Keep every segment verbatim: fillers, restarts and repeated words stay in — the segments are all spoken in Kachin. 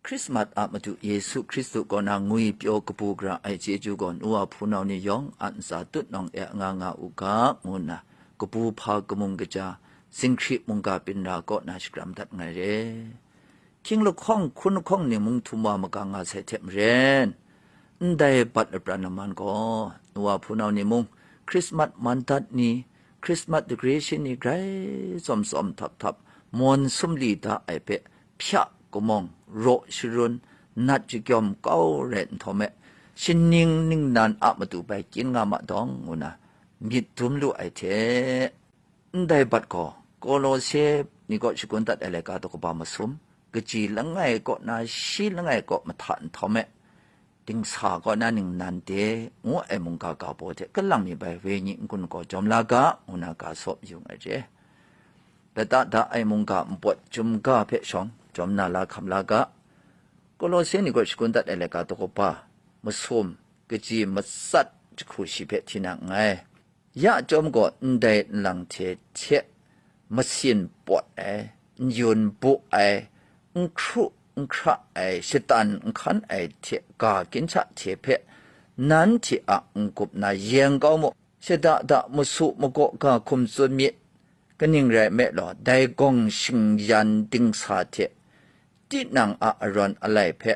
Hkrismat a Madu Yesu Hkristu kaw na ngwi pyaw kabu gara ai chyeju gaw nu wa hpunau ni yawng a ntsa tutnawng e anga nga u ga, ngu nna kabu hpa kamung kaja, zinghkri mungga byin ra kaw na shakram dat nga ai re. Hkying lahkawng hkun lahkawng ni mung htum wa magang nga sai hte maren, ndai bat lapran laman gaw, nu wa hpunau ni mung, Hkrismat man dat ni, Hkrismat decoration ni grai tsawm tsawm htap htap, mawn sumli da ai hpe, hpyak kumawng, raw sharun, nat jakyawm kau rai nhtawm e, shaning ningnan a matu bai kyin nga ma dawng, ngu na myit dum lu ai hte, ndai bat gaw, Kolose ni kaw shagun dat ai laika daw kaba masum, kaji langai kaw na shi langai kaw mahta nhtawm e, dingsa kaw na ningnan de, ngu ai mungga ga baw hte kalang mi bai wenyi n-gun gaw jawm la ga, ngu na ga saw mayung ai re. Lata da ai mungga npawt chyum ga hpe shawng, jawm na la hkam la ga. Kolose ni gaw shagun dat ai laika daw kaba, masum, kaji matsat jahku shi hpe hti na nngai. Ya chyawm gaw ndai nlang hte hte masin pawt ai, n-yun bu ai, n hkru n hkra ai, shatan n hkan ai hte ga ginhta hte hpe, nanhte a n-gup na yeng kau mu, shada da masu magaw ga hkum tsun myit. Kaning rai nme law, dai gawng shingyan dingsa hte tinang a arawn alai hpe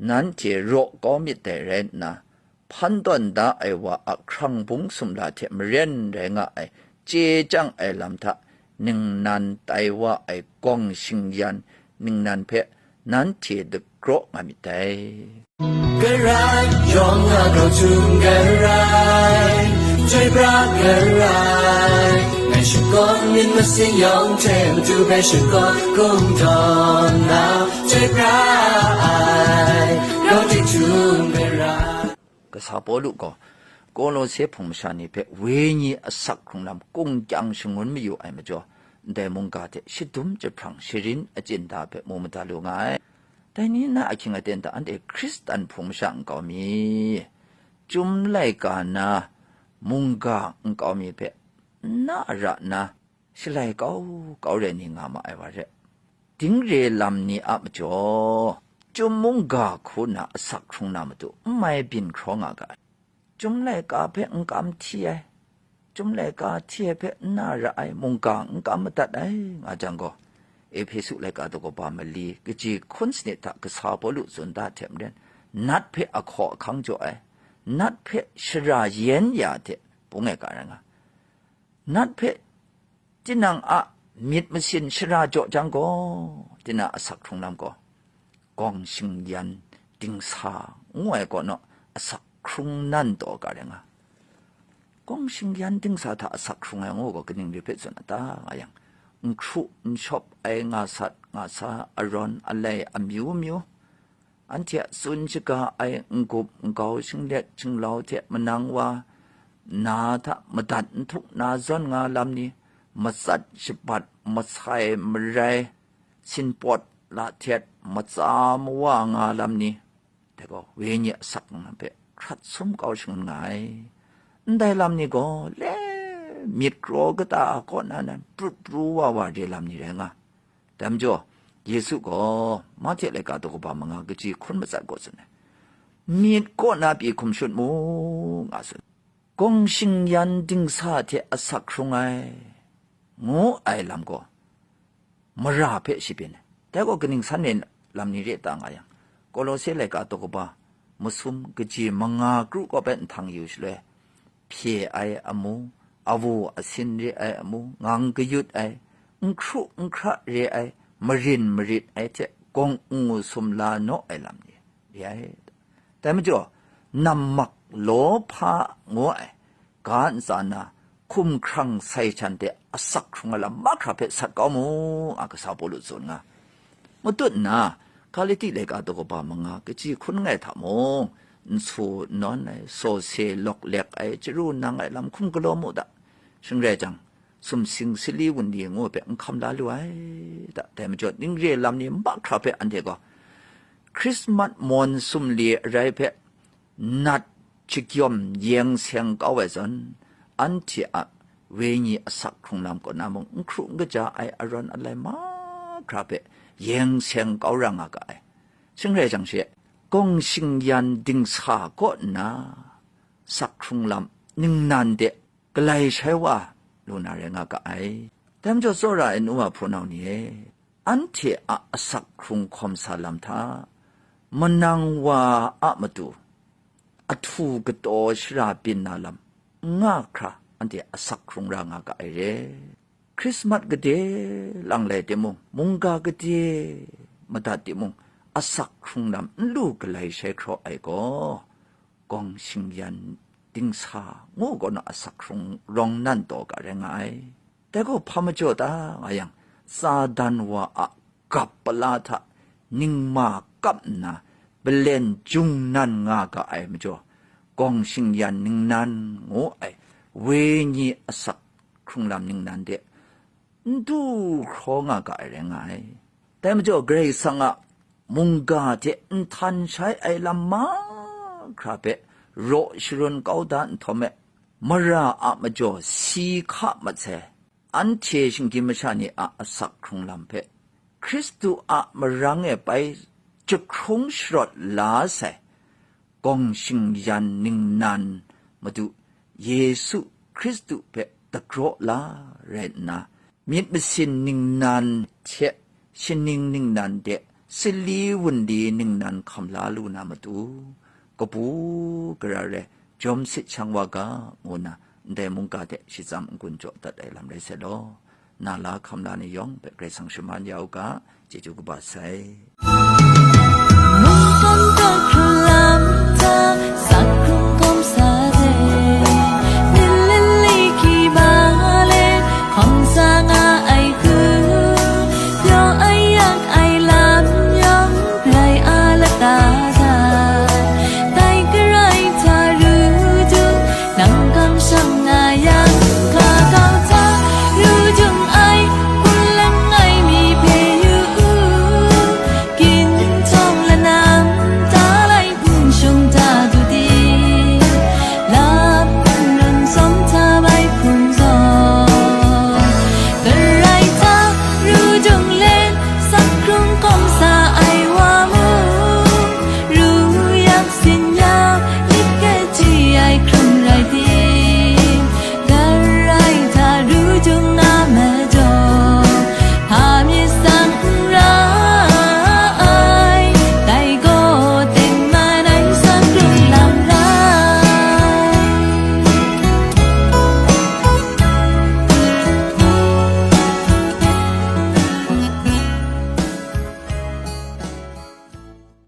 nanhte raw kau myit dai rai nna, hpan tawn da ai wa a hkrang bung sumla hte maren rai nga ai chye chyang ai lam hta ningnan tai wa ai gawng shingyan ningnan hpe nanhte dagraw nga myit dai. Karai, yawng a grau htum karai, chyoi pra karai, ngai shakawn myit masin yawng hte matu hpe shakawn kungdawn na, chyoi pra ai, grau tik htum karai. Kasa Pawlu gaw Kolose hpung masha ni hpe wenyi asak hkrung lam kungkyang shangun mayu ai majaw, ndai mungga hte shadum jahprang sharin achyin da hpe mu mada lu nga ai. Dai ni na ahkying aten hta anhte Hkristan hpung masha nkau mi, Chyum laika na mungga nkau mi hpe n na ra nna, shalai kau kau rai ni nga ma ai wa re. Dingre lam ni a majaw, Chyum mungga hku na asak hkrung na matu n mai byin hkraw nga ga ai. Chyum laika hpe n kam hti ai, Chyum laika hti ai hpe n na ra ai mungga n kam madat ai, nga jang gaw, Ehpesu laika daw kaba mali kaji hkun sanit hta kasa Pawlu tsun da hte maren, nat hpe ahkaw ahkang jaw ai, nat hpe shara yen ya hte bung ai ga rai nga. Nat hpe tinang a myit masin shara jaw jang gaw, tinang asak hkrung lam gaw, gawng shingyan dingsa ngu ai kaw naw asak hkrung nan taw ga rai nga. Gawng shingyan dingsa hta asak hkrung ai ngu gaw kaning re hpe tsun a ta nga yang, n hkru n shawp ai nga sat nga sa, arawn alai amyu myu, anhte a tsun shaga ai n-gup n-gau shinglet shinglau hte manang wa, na hta madat n htuk na zawn nga lam ni, matsat shabat masai marai, sinpawt lahtet matsa mawa nga lam ni, dai gaw wenyi asak nnan hpe hkrat sum kau shangun nga ai. Ndai lam ni gaw le myit kraw kata a kaw na nan prut pru wa wa re lam ni rai nga. Dai majaw, Yesu gaw Mahte laika daw kaba manga kaji hkun matsat gaw tsun ai, myit kaw na pyi hkum shut mu, nga tsun. Gawng shingyan dingsa hte asak hkrung ai, ngu ai lam gaw mara hpe shabyin ai. Dai gaw kaning san re lam ni re ta nga yang, Kolose laika daw kaba masum kaji manga kru kaw hpe nhtang yu shaloi, hpye ai amu, awu asin re ai amu, ngang kayut ai, n hkru n hkra re ai, marin marit ai hte gawng ngu sumla naw ai lam ni re ai. Dai majaw, nammak law hpa ngu ai ga ntsa na hkum hkrang sai shan hte asak hkrung ai lam mahkra hpe sat kau mu, a kasa Pawlu tsun nga. Matut nna, Galati laika daw kaba manga kaji hkun ngai hta mung, n su n nawn ai, sawse lawk lek ai, chyaru nang ai lam hkum galaw mu da. Shing rai jang, sumsing sali wunli ngu hpe n hkam la lu ai da. Dai majaw, ningre lam ni mahkra hpe anhte gaw Hkrismat mawn sumli arai hpe nat shakyawm yeng seng kau ai zawn, anhte a wenyi asak hkrung lam kaw na mung n hkru n kaja ai arawn alai mahkra hpe yeng seng kau ra nga ga ai. Shing rai jang she, gawng shingyan dingsa kaw nna, asak hkrung lam ningnan de galai shai wa lu na rai nga ga ai. Dai majaw, tsawra ai nu wa hpunau ni e, anhte a asak hkrung hkawm sa lam hta, manang wa a matu ahtu kataw shara byin na lam n nga hkra, anhte asak hkrung ra nga ga ai re. Hkrismat gade lang lai timung, mungga gade madat timung, asak hkrung lam n lu galai shai hkraw ai gaw, gawng shingyan dingsa ngu gaw na asak hkrung rawng nan taw ga rai nga ai. Dai gaw hpa majaw ta nga yang, Satan wa a gap pala hta ningma kap nna, balen jung nan nga ga ai majaw, gawng shingyan ningnan ngu ai wenyi asak hkrung lam ningnan de n du hkraw nga ga ai rai nga ai. Dai majaw, Karai Kasang a mungga hte nhtan shai ai lam mahkra hpe raw sharun kau da nhtawm e, mara a majaw si hka mat sai, anhte shinggyim masha ni a asak hkrung lam hpe Hkristu a marang e bai jahkrung sharawt la sai, gawng shingyan ningnan Madu Yesu Hkristu hpe dagraw la rai nna, myit masin ningnan hte shaning ningnan de sali wunli ningnan hkam la lu na matu, kabu gara re jawm sit shang wa ga, ngu na ndai mungga hte shitsam n-gun jaw dat ai lam rai sai law, na la hkam la ni yawng hpe Karai Kasang shaman ya u ga, chyeju kaba sai.